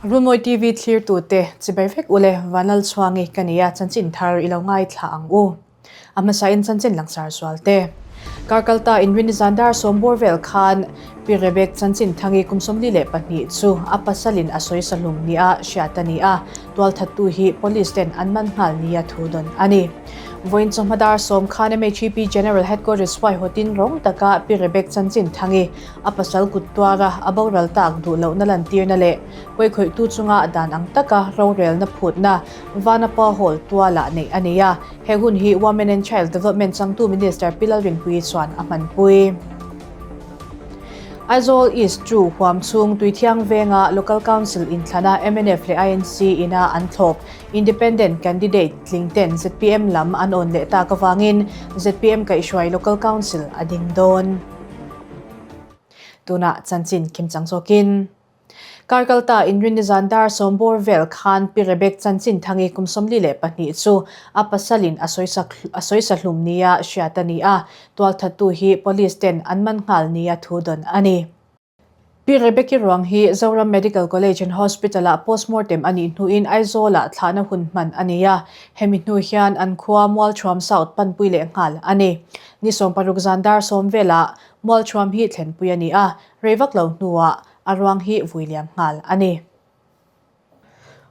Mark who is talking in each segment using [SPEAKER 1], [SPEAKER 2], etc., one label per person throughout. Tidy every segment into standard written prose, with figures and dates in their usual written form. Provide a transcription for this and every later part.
[SPEAKER 1] Runmawi TV thlirtute chibai vek ule Vanlalchhuangi ka nia chanchin thar i lo ngaithla ang u. A hmasain chanchin langsar zual te. Kar kalta inrin zan dar sawm bawr vel khan Pi Rebek chanchin thangi kum 42 chu a pasalin a sawi sahlum nia hriat a ni a, tualthattu hi police ten an man nghal nia thu dawn a ni. Vawiin chawhma dar sawm khan MHEP General Headquarters huaihawtin rawng taka Pi Rebek chanchin thangi a pasal kut tuara a boral tak duh lohna lantirna leh pawikhawihtu chunga dan ang taka rorelna phutna Vanapa Hall tualah neih a ni a. He hun hi Women and Child Development changtu Minister Pi Lalrinpuii chuan a hmanpui. Aizawl East chu huam chhung Tuithiang venga Local Council inthlana mnf leh INC ina an thlawp Independent candidate tling ten zpm lam an awn leh tak avangin zpm kaihhruai Local Council a ding dawn. Tunah chanchin kimchang zawkin. Kar kalta inrinni zan dar sawm bawr vel khan Pi Rebek chanchin thangi kum 42 chu a pasalin a sawisa hlum nia hriat a ni a, tualthattu hi police ten an man nghal nia thu dawn a ni. Pi Rebeki ruang hi Zoram Medical College and Hospital-ah postmortem a nih hnuin Aizawl-ah thlahna hun hman a ni a, hemi hnu hian an khua Mualthuam South panpui leh nghal a ni. Ni 16 zan dar sawm velah Mualthuam hi thlenpui a ni a, rei vak lo hnuah a ruang hi vui liam nghal a ni.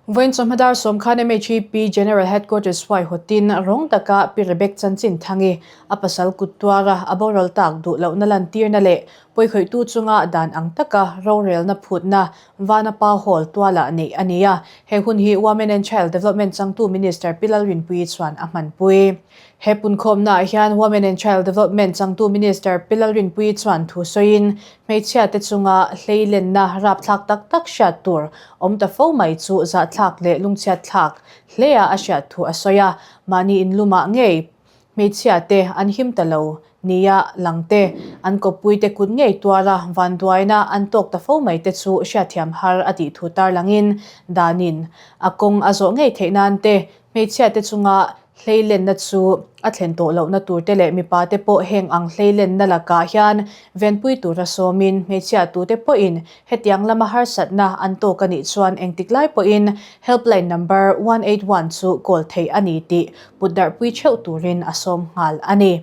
[SPEAKER 1] Vawiin chawhma dar sawm khan MHEP General Headquarters huaihawtin rawng taka Pi Rebek chanchin thangi a pasal kut tuara a boral tak duh lohna lantirna leh pawikhawihtu chunga dan ang taka rorelna phutna Vanapa Hall tualah neih a ni a. He hun hi Women and Child Development changtu Minister Pi Lalrinpuii chuan a hmanpui. He punkhawmnaah hian Women and Child Development changtu Minister Pi Lalrinpuii chuan thu sawiin, hmeichhiate chunga hleilenna rapthlak tak tak hriat tur awm ta fo mai chu zahthlak leh lungchhiatthlak hlea a hriat thu a sawi a, mahni inlumah ngei hmeichhiate an him ta lo nia langte an kawppuite kut ngei tuara vanduaina an tawk ta fo mai te chu hriatthiam har a tih thu tarlangin danin a kawng a zawh ngei theih nan te hmeichhiate chunga Hleilenna chu a thlen tawh lohna turte leh mipate pawh heng ang hleilenna lakah hian venpui tura sawmin hmeichhia tute pawhin hetiang lama harsatna an tawk a nih chuan engtik lai pawhin helpline number 181 chu call theih a ni tih putdarhpui theuh turin a sawm nghal a ni.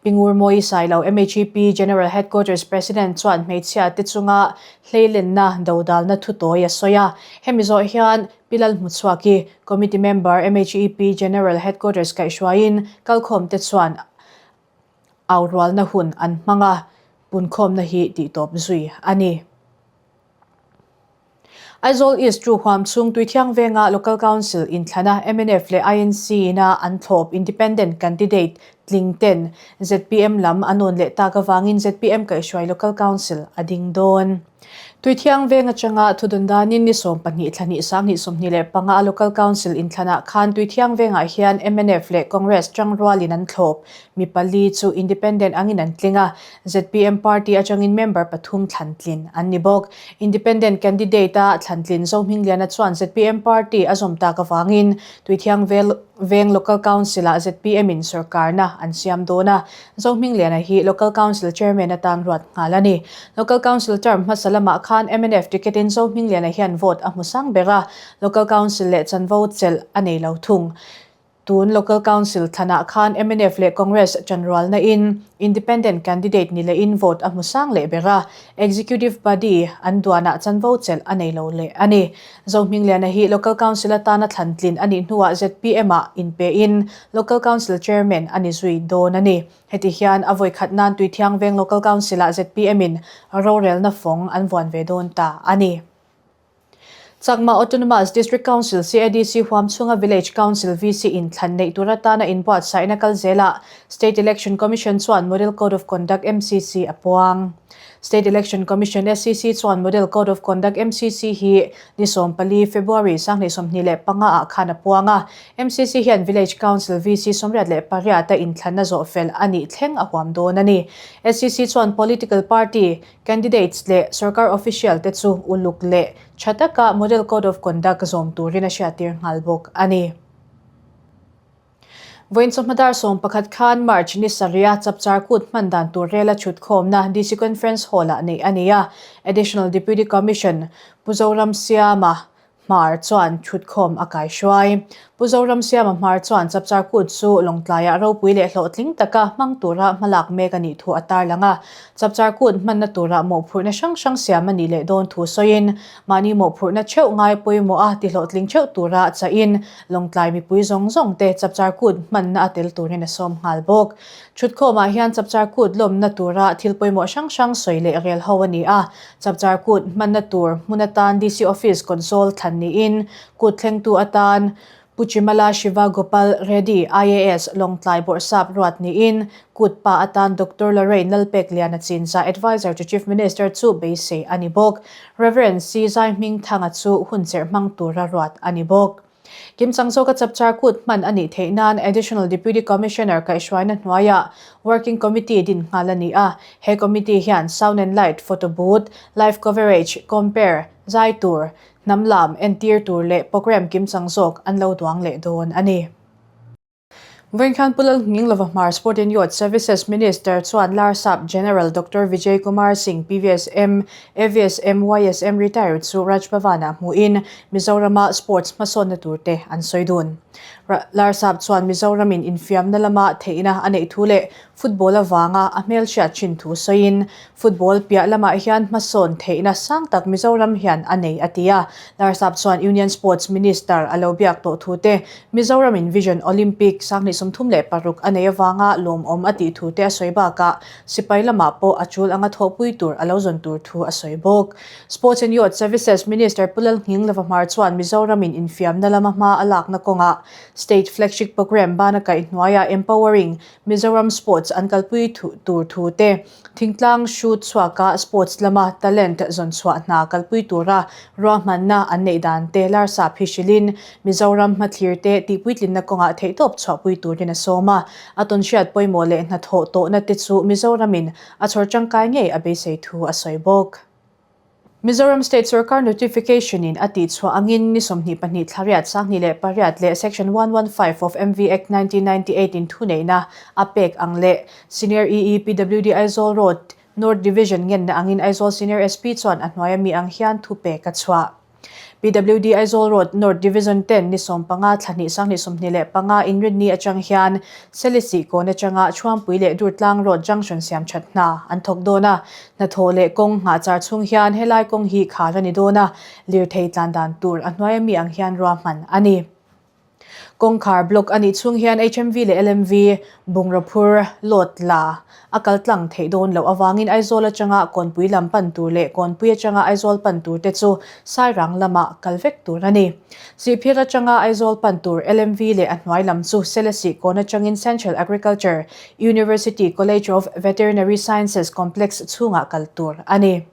[SPEAKER 1] Pi Ngurmawi Sailo MHEP General Headquarters President chuan hmeichhia te chunga hleilenna dodalna thutawi a sawi a, hemi zawh hian Pi Lalhmuchhuaki, Committee Member, MHEP General Headquarters kaihhruaiin kalkhawmte chuan aurualna hun an hmang a, punkhawmna hi tihtawp zui a ni. Aizawl East chu huam chhung Tuithiang venga Local Council inthlana mnf leh INC ina an thlawp Independent Candidate tling ten zpm lam an awn leh tak avangin zpm kaihhruai Local Council a ding dawn. Tuithiang veng atanga thudun danin ni 12 thla hnih 2025 a Local Council inthlanah khan Tuithiang vengah hian mnf leh Congress tangrualin an thlawp. Mi pali chu Independent angin an tling a, zpm party atangin member pathum thlantlin an ni bawk. Independent candidate a thlantlin Zohmingliana chuan zpm party a zawm tak avangin Tuithiang veng Local Council-ah zpm in sorkarna an siam dawn a, Zohmingliana hi Local Council Chairman atan ruat nghal a ni. Local Council term hmasa lamah khan mnf ticket in Zohmingliana hian vote a hmu sang ber a, Local Council leh chanvo chelh a nei lo thung. Tun Local Council thlanah khan mnf leh Congress chanrualna in Independent candidate ni lehin vote a hmu sang leh ber a, Executive Body an duanah chanvo chelh a nei lo leh a ni. Zohmingliana hi Local Council atana thlan tlin a nih hnuah zpm-ah inpein Local Council Chairman a ni zui dawn a ni. Heti hian a vawi khat nan Tuithiang Veng Local Council-ah zpm-in rorelna fawng an vuan ve dawn ta a ni. Chakma Autonomous District Council, CADC, huam chhunga Village Council, VC, in thlan neih tur atana inbuatsaihna kal zelah State Election Commission chuan Model Code of Conduct, MCC, a puang. State Election Commission, SEC, chuan Model Code of Conduct, MCC, hi ni 14 February 2025 ah khan a puang a. MCC hian Village Council, VC, 88 a inthlanna zawh fel a nih thleng a huam dawn a ni. SEC chuan political party, candidates leh sorkar official te chu uluk leh tha taka Model Code of Conduct zawm turin a hriattir nghal bawk a ni. Vawiin chawhma dar 11 khan March ni sarih a Chapchar Kut hman dan tur rela chhutkhawmna DC Conference Hall-ah neih a ni a. Additional Deputy Commission Pu Zoram Siama Hmar chuan thutkhawm a kaihruai. Pu Zoramsiama Hmar chuan Chapchar Kut chu Lawngtlaiah ropui leh hlawhtling taka hmang tura hmalak mek a nih thu a tarlang a. Chapchar Kut hmanna tura mawhphurhna hrang hrang siam a nih leh dawn thu sawiin, mahni mawhphurhna theuh ngai pawimawh a ti hlawhtling theuh tura chahin Lawngtlai mipui zawng zawng te Chapchar Kut hmanna a tel turin a sawm nghal bawk. Thutkhawmah hian Chapchar Kut lawmna tura thil pawimawh hrang hrang sawi leh rel ho a ni a. Chapchar Kut hmanna tur hmun atan DC Office kawtzawl thlan niin Kut thlengtu atan Pu Chimala Shiva Gopal Reddy, IAS, Lawngtlai Bawrhsap ruat niin Kut pa atan Doctor Lorraine Lalpekliana Chinza, Adviser to Chief Minister chu beisei a ni bawk. Rev. C. Zaihmingthanga chu hunserh hmang tura ruat a ni bawk. Kimchang zawka Chapchar Kut hman a nih theih nan Additional Deputy Commissioner kaihhruaina hnuaiah Working Committee din nghal a ni a. He committee hian Sound and Light, Photo Booth, Live Coverage, Compare, zai tur, hnam lam entir tur leh programme kimchang zawk an lo duang leh dawn a ni. Vawinkhan Pu Lalhming Lova Hmar Sport and Youth Services Minister chuan Larsap General Doctor Vijay Kumar Singh PVSM, AVSM, YSM retired chu Raj Bhavan-ah hmuhin Mizorama sports hmasawnna turte an sawi dun. Larsap chuan Mizoramin infiamna lama theihna a neih thu leh Football avanga a hmelhriat thin thu sawiin, Football piah lamah hian hmasawn theihna sang tak Mizoram hian a nei a ti a. Larsap chuan Union Sports Minister a lo biak tawh thu te, Mizoramin Vision Olympic 2036 a nei avanga lawmawm a tih thu te a sawi bakah sipai lamah pawh a tul anga thawhpui tur a lo zawn tur thu a sawi bawk. Sports and Youth Services Minister Pu Lalnghing Lavahmar chuan Mizoramin infiamna lama hma a lakna kawngah State Flagship Programme bana kaihhnuaiah Empowering Mizoram Sports an kalpui tur thu te, thingtlang hrut chhuaka sports lama talent zawn chhuah hna kalpui tura ruahmanna an neih dan te Larsap hi hrilhin Mizoram hmathlir te tihpuitlinna kawngah theihtawp chhuahpui turin a sawm a. A tawnhriat pawimawh leh hnathawh tawhna te chu Mizoramin a chhawr tangkai ngei a beisei thu a sawi bawk. Mizoram State Sorkar Notification in a tihchhuah angin ni 22 thla riat 28 leh Section 115 of MV Act 1998 in thuneihna a pek ang leh Senior EE PWD Aizawl Road North Division ngenna angin Aizawl Senior SP chuan a hnuaia mi ang hian thupek a chhuah. PWD Aizawl Road North Division ten ni 15 thla hnih 2025 inrinni atang hian Selisih kawn atanga Chhuampui leh Durtlang Road Junction siam that hna an thawk dawn a. Hnathawh leh kawng nghah char chhung hian helai kawng hi khar a ni dawn a, lirthei tlan dan tur a hnuaia mi ang hian ruahman a ni. Kawngkhar block a nih chhung hian HMV leh LMV bungraw phur load la a kal tlang theih dawn loh avangin Aizawl atanga Kawnpui lam pan tur leh Kawnpui atanga Aizawl pan tur te chu Sairang lamah kal vek tur a ni. Sihphir atanga Aizawl pan tur LMV leh a hnuai lam chu Selesih kawn atangin Central Agriculture University College of Veterinary Sciences Complex chhungah kal tur a ni.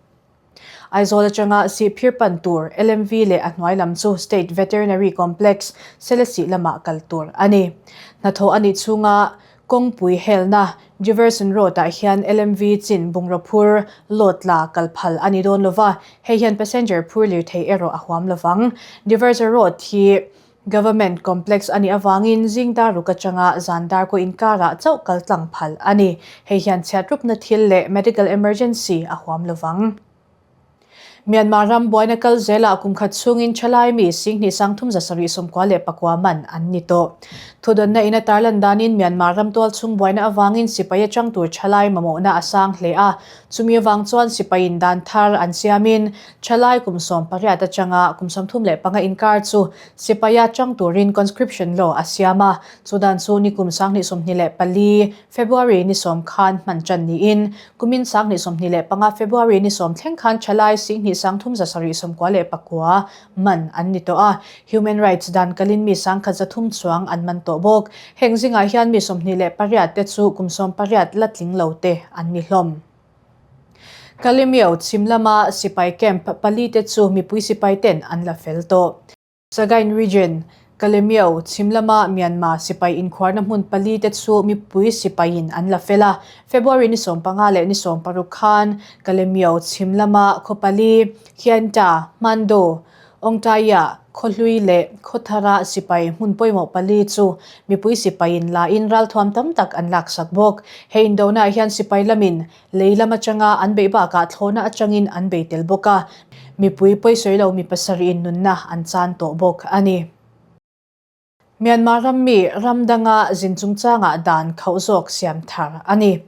[SPEAKER 1] Aizawl atanga Sihphir pan tur LMV leh a hnuai lam chu State Veterinary Complex, Selesih lamah kal tur a ni. Hnathawh a nih chhunga kawngpui helna Diversion Road ah hian LMV chin bungraw phur load la kal phal a ni dawn lova, hei hian passenger phur lirthei erawh a huam lovang. Diversion Road hi Government Complex a nih avangin zing dar ruk atanga zan dar kaw inkarah chauh kal tlang phal a ni. Hei hian chhiatrupna thil leh medical emergency a huam lovang. Myanmar ram buaina kal zelah kum khat chhungin thalai mi 27 794 man an ni tawh. Thudawnna in a tarlan danin Myanmar ram tual chhung buaina avangin sipai atang tur thalai mamawhna a sang hle a. Chumi avang chuan sipaiin dan thar an siamin Thalai kum 18 atanga kum 35 inkar chu sipaia chang turin conscription law a siam a, chu dan chu ni kum 2024 February ni sawm khan hman tan niin kumin 2025 February ni sawm thleng khan thalai 23,799 man an ni tawh a, human rights dan kalin mi 1,300 chuang an man tawh bawk. Heng zingah hian mi 28 te chu kum 18 la tling lo te an ni hlawm. Kalemyo chhim lama sipai camp pali te chu mipui sipai ten an la fel tawh. Sagaing Region, Kalemyo chhim lama Myanmar sipai inkhuarna hmun pali te chu mipui sipaiin an la fel a. February ni 15 leh ni 16 khan Kalemyo chhim lama khaw pali, Hyanta, Mando, Awngtaia, Khawhlui leh Khawthara sipai hmun pawimawh pali chu mipui sipaiin lain ralthuam tam tak an laksak bawk. He indonaah hian sipai lamin lei lam atanga an beih bakah thlawhna atangin an bei tel bawk a. Mipui pawisawi lo mi pasarihin nunna an chan tawh bawk a ni. Myanmar ram mi ram danga zin chungchangah dan khauh zawk siam thar a ni.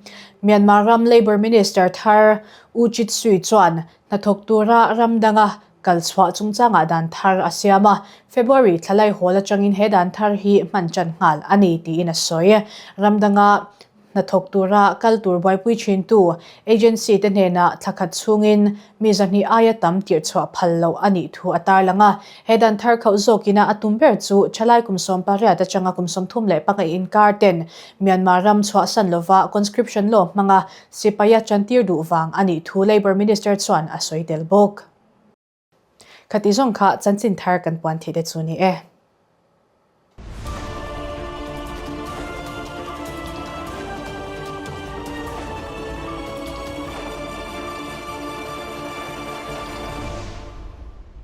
[SPEAKER 1] Myanmar ram Labour Minister thar U Chit Sui chuan hnathawk tura ram danga kal chhuah chungchangah dan thar a siam a, February thlalai hawl atangin he dan thar hi hman tan nghal a ni tiin a sawi. Ram danga Hnathawk tura kal tur buaipui thintu agency te hnenah thla khat chhungin mi zahnih aia tam tirhchhuah phal loh a nih thu a tarlang a. He dan thar khauh zawkina a tum ber chu thalai kum 18 atanga kum 35 inkar ten Myanmar ram chhuahsan lova conscription law hmanga sipaia chantir duh vang a nih thu Labour Minister chuan a sawi tel bawk. Khati zawng kha chanchin thar kan puan thih te chu ni e.